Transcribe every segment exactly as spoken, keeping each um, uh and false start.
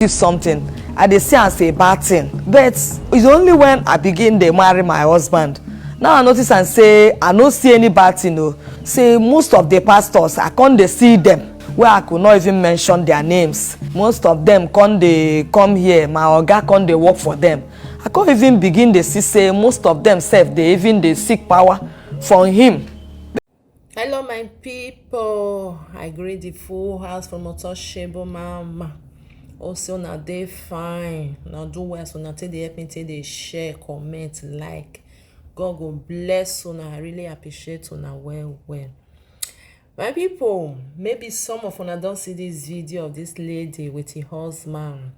positive something, I dey see am as a bad thing. But it's only when I begin dey marry my husband, now I notice am say I no see any bad thing o. Say most of the pastors, I come dey see them, wey I could not even mention their names. Most of them come dey come here, my oga come dey work for them. I come even begin dey see say most of them sef dey even dey seek power from him. Hello, my people. I greet the full house from Otoshebo Mama. Also, now they fine. Now do well. So now take the help me take the share, comment, like. God go bless una. I really appreciate una well well. My people, maybe some of una don see this video of this lady with her husband.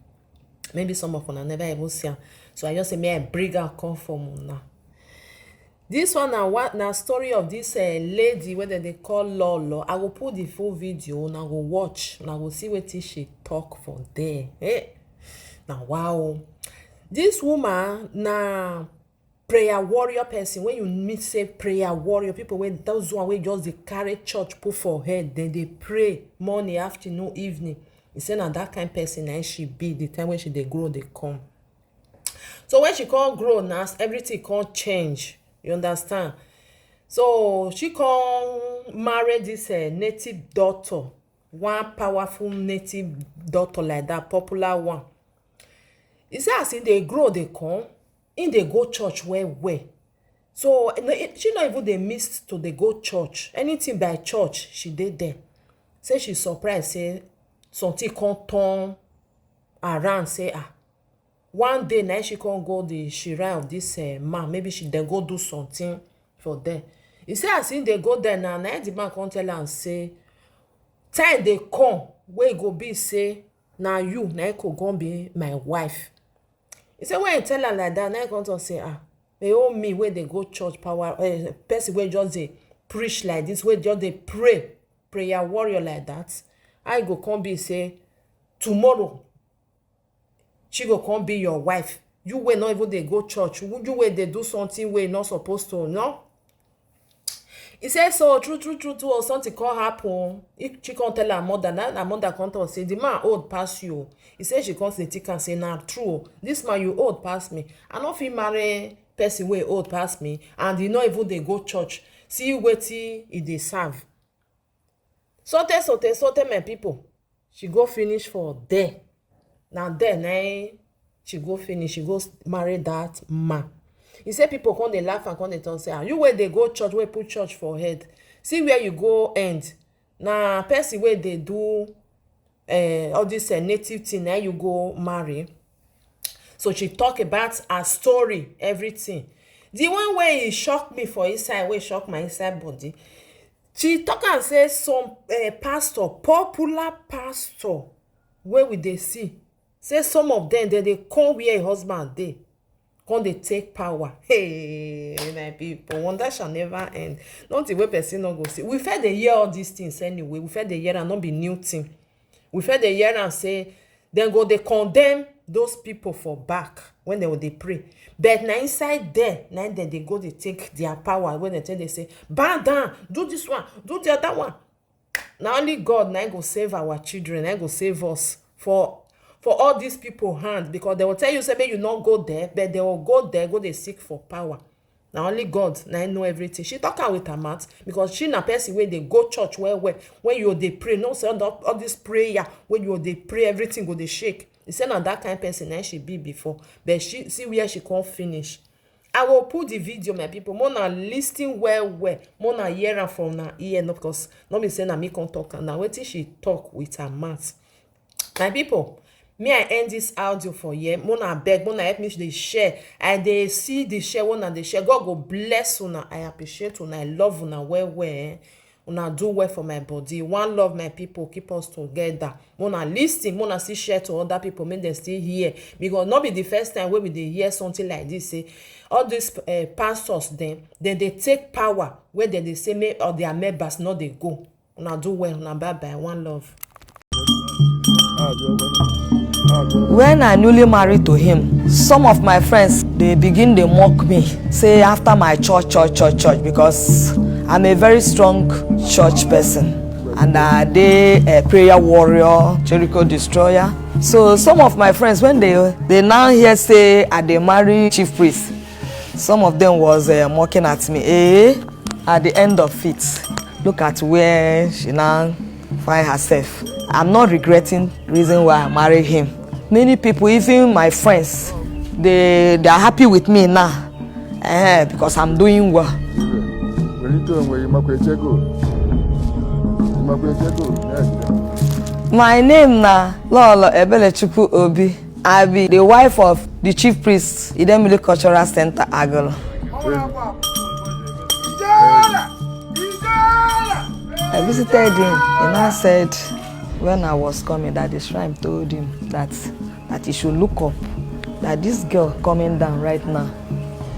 Maybe some of una never even see am. So I just say, may I bring am come from una. This one na what na story of this uh, lady wey dem dey call Lolo. I go put the full video, una go watch, una go see wetin she talk for there. Eh? Na wow. This woman na prayer warrior person. When you meet say prayer warrior, people wey those one wey just dey carry church put for head, dem dey pray morning, afternoon, evening. E say na that kind person na she be the time when she dey grow dey come. So when she come grow now, everything come change. You understand? So she come marry this uh, native doctor, one powerful native doctor like that, popular one. He say as he dey grow dey come, he dey go church well well. So no, he- she no even dey miss to dey go church. Anything by church, she dey there. Say she surprise say something come turn around say ah, one day na she come go the shrine of this uh, man, maybe she dem go do something for there. He say as he dey go there now, na the man come tell am say time dey come wey go be say na you na go come be my wife. He say when he tell am like that, na he come talk say ah, may oh me wey dey go church power uh, person wey just dey preach like this, wey just dey pray, prayer warrior like that, I go come be say tomorrow she go come be your wife. You wey no even dey go church, you wey dey do something wey no suppose to, no. He say so true true true true or something come happen. He, she come tell her mother, na her mother come talk say the man old pass you. He say she come say think am say na true o. This man you old pass me. I no fit marry person wey old pass me and he no even dey go church. See wetin he dey serve. Sote sote sote my people. She go finish for there. Na there na im she go finish. She go s- marry that man. He say people come dey laugh and come dey talk say ah, you wey dey go church wey put church for head, see where you go end. Na person wey dey do uh, all this uh, native thing na you go marry. So she talk about her story, everything. The one wey e shock me for inside, wey shock my inside body, she talk am say some uh, pastor, popular pastor, wey we dey see, say some of them dem dey come where im husband dey, come dey take power. Hey, my people, wonder shall never end. Nothing wey person no go see. We first dey hear all these things anyway. We first dey hear am, no be new thing. We first dey hear am say dem go dey condemn those people for back when dem go dey pray. But na inside there, na im dem dey go dey take their power, when dem tell dem say, bow down, do this one, do the other one. Na only God na im go save our children, na im go save us for for all these people hand, because they will tell you say make you no go there, but they will go there go dey seek for power. Na only God na im know everything. She talk am with her mouth because she na person wey dey go church well well. When you dey pray, no say all, the- all this prayer wey you dey pray, everything go dey shake. He say na that kind person na she be before, but she see where she come finish. I will put the video, my people. Mona listen well well. Mona hear am from na ear, no, because no be say na me come talk am. Na wetin she talk with her mouth. My people, me I end this audio for here. Mona beg, Mona help me dey share. I dey see the share, Mona dey share. God go bless una. I appreciate una. I love una well well. Eh? Una do well for my body. One love, my people. Keep us together. Mona listen, Mona still share to other people. Make them still hear. Because not be the first time wey we dey hear something like this. Say all these uh, pastors, then then they take power where they, they say make all their members not they go. Una do well, una bye bye, one love. When I newly married to him, some of my friends they begin they mock me. Say after my church, church, church, church, because I'm a very strong church person, and I dey a prayer warrior, Jericho destroyer. So some of my friends, when they they now hear say I dey marry chief priest, some of them was uh, mocking at me. Eh, at the end of it, look at where she now find herself. I'm not regretting reason why I marry him. Many people, even my friends, they they are happy with me now, eh, because I'm doing well. Welite onwe gị, makwa echego. Makwa echego. My name na Lolo Ebelechukwu Obi. I be the wife of the chief priest, Idemili Cultural Center, Agulu. I visited him and I said, when I was coming, that the shrine told him that that he should look up, that this girl coming down right now,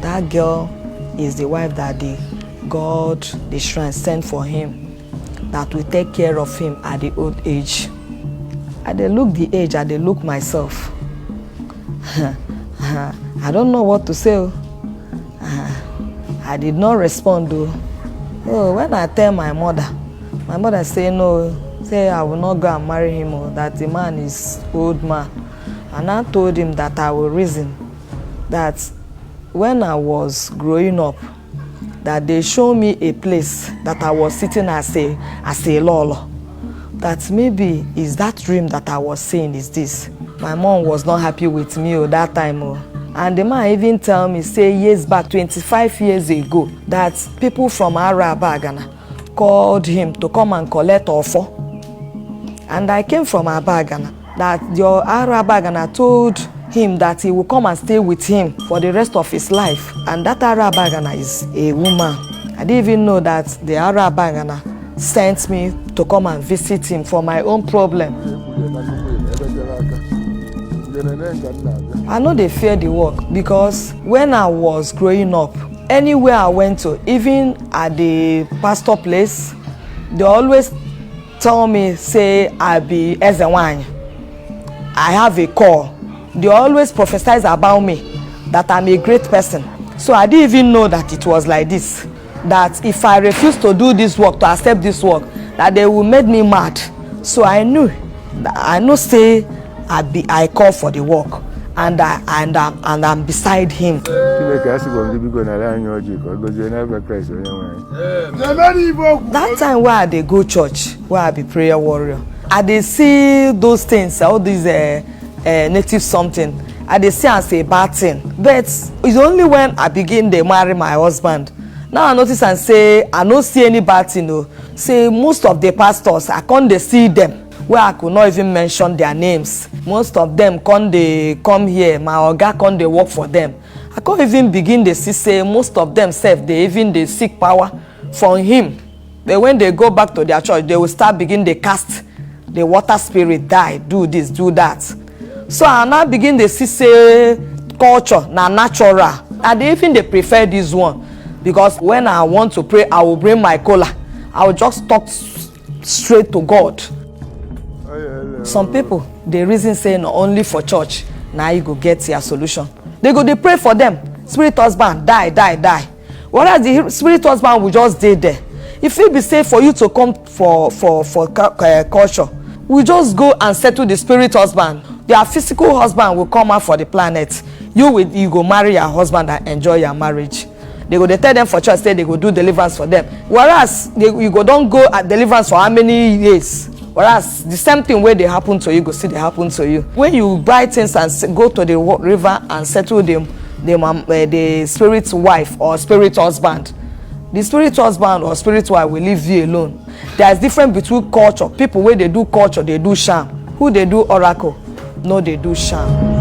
that girl is the wife that the God, the shrine sent for him, that will take care of him at the old age. I dey look the age, I dey look myself. I don't know what to say. Oh. I did not respond though. Oh, when I tell my mother, my mother say no, say I will not go and marry him, oh, that the man is old man. And I told him that I will reason that when I was growing up, that they show me a place that I was sitting as a as a lolo. That maybe is that dream that I was seeing is this. My mom was not happy with me oh, that time. Oh. And the man even tell me, say years back, twenty-five years ago, that people from Arabagana called him to come and collect offer. And I came from Abagana, that your Arabagana told him that he will come and stay with him for the rest of his life. And that Arabagana is a woman. I didn't even know that the Arabagana sent me to come and visit him for my own problem. I know they fear the work because when I was growing up, anywhere I went to, even at the pastor place, they always tell me say I be Ezenwany. I have a call. They always prophesize about me that I'm a great person. So I didn't even know that it was like this. That if I refuse to do this work, to accept this work, that they will make me mad. So I knew, I know say I be I call for the work, and I and I'm and I'm beside him. Chineke asịkwa m gị biko nara anyị ọjị ka ọ gọzie n'afa Kraịst onye nwe anyị. That time wey I dey go church, wey I be prayer warrior, I dey see those things, all these uh, uh, native something. I dey see as a bad thing, but it's only when I begin dey marry my husband. Now I notice and say I no see any bad thing o. Say most of the pastors, I come dey see them, where I could not even mention their names. Most of them come dey come here, my oga come dey work for them. I come even begin dey see say most of them sef dey even dey seek power from him. But when they go back to their church, they will start begin dey cast the water spirit, die, do this, do that. So I now begin dey see say culture na natural. I dey even dey prefer this one because when I want to pray, I will bring my kola. I will just talk straight to God. Some people dey reason say na only for church na you go get your solution. They go dey pray for them, spirit husband die, die, die. Whereas the spirit husband will just dey there. If it be say for you to come for for for uh, culture, we just go and settle the spirit husband. Their physical husband will come out for the planet. You will you go marry your husband and enjoy your marriage. They go dey tell them for church say they go do deliverance for them. Whereas they, you go don go at deliverance for how many years? Whereas the same thing wey dey happen to you go still dey happen to you. When you buy things and go to the river and settle the the, um, uh, the spirit wife or spirit husband, the spirit husband or spirit wife will leave you alone. There is difference between culture, people wey dey do culture dey do sham, who dey do oracle no dey do sham.